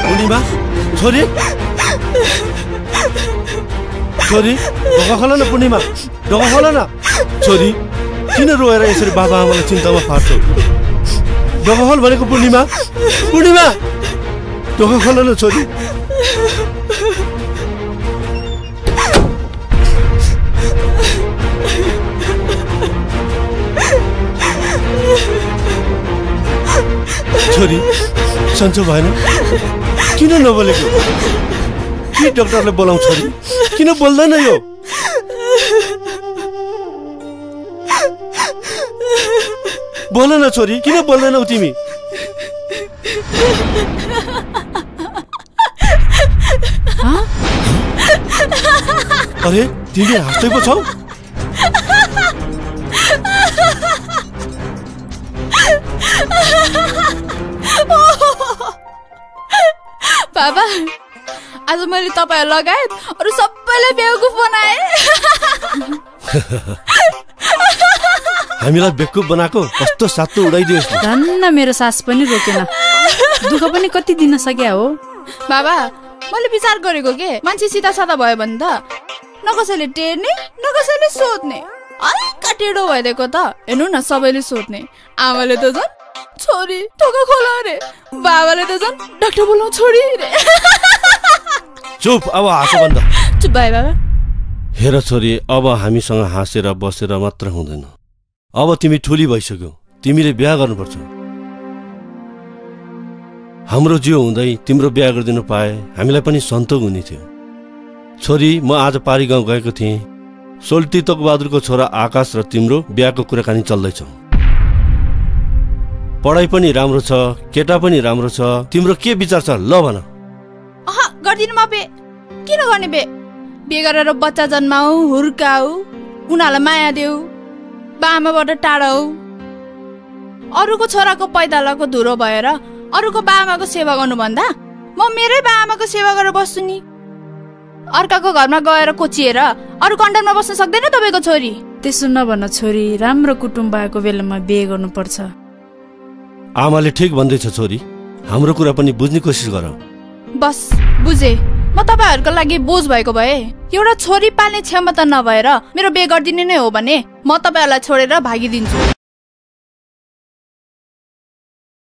पूर्णिमा छोरी छोरी ढोका खोल न पूर्णिमा ढोका खोल न छोरी किन रोएर यसरी बाबा आमालाई चिन्तामा पार्छौ ढोका खोल भनेको पूर्णिमा पूर्णिमा ढोका खोल न छोरी छोरी सन्चो भएन किन नबोलेको के डाक्टरले बोलाऊ छोरी किन बोल्दैन यो बोल न छोरी किन बोल्दैनौ तिमी अरे तिमी हाँस्दै पो छौ बाबा आज मैले तपाईहरु लगायत अरु सबैलाई बेवकुफ बनाए हामीलाई बेवकुफ बनाको कस्तो सातो उडाइदियोस् धन्न मेरो सास पनि रोकेन दुःख पनि कति दिन सक्या हो बाबा मैले विचार गरेको के मान्छे सीधा सादा भयो भने त न कसैले टेर्ने न कसैले सोध्ने हल्का टेढो भइदिएको त हेर्नु न सबैले सोध्ने आमाले त झन् छोरी ढोका खोल रे बाबाले त झन् डाक्टर बोलाउ छोरी रे चुप अब हाँसो बन्द चुप भाइ बाबा हेर छोरी अब हामीसँग हाँसेर बसेर मात्र हुँदैन अब तिमी ठुली भइसक्यौ तिमीले बिहा गर्नुपर्छ हाम्रो जिउ हुँदै तिम्रो बिहा गरिदिनु पाए हामीलाई पनि सन्तोष हुने थियो छोरी म आज पारी गाउँ गएको थिएँ सोल्टी तोकबहादुरको छोरा आकाश र तिम्रो बिहाको कुराकानी चल्दैछ पढाइ पनि राम्रो छ केटा पनि राम्रो छ तिम्रो के विचार छ ल भन गर्दिन म बे किन गर्ने बे बिहे गरेर बच्चा जन्माऊ हुर्काऊ उनीहरूलाई माया देऊ बाआमाबाट टाढा हौ अरूको छोराको पैतालाको धुरो भएर अरूको बाआमाको सेवा गर्नुभन्दा म मेरै बाआमाको सेवा गरेर बस्छु नि अर्काको घरमा गएर कोचिएर अरू कन्डरमा बस्न सक्दैन तपाईको छोरी त्यसो नभन छोरी राम्रो कुटुम्ब भएको बेलामा बिहे गर्नुपर्छ आमाले ठिक भन्दैछ छोरी हाम्रो कुरा पनि बुझ्ने कोसिस गर बस बुझे म तपाईहरुको लागि बोझ भएको भए एउटा छोरी पाल्ने क्षमता नभएर मेरो बिहे गर्दिने नै हो भने म तपाईहरुलाई छोडेर भागिदिन्छु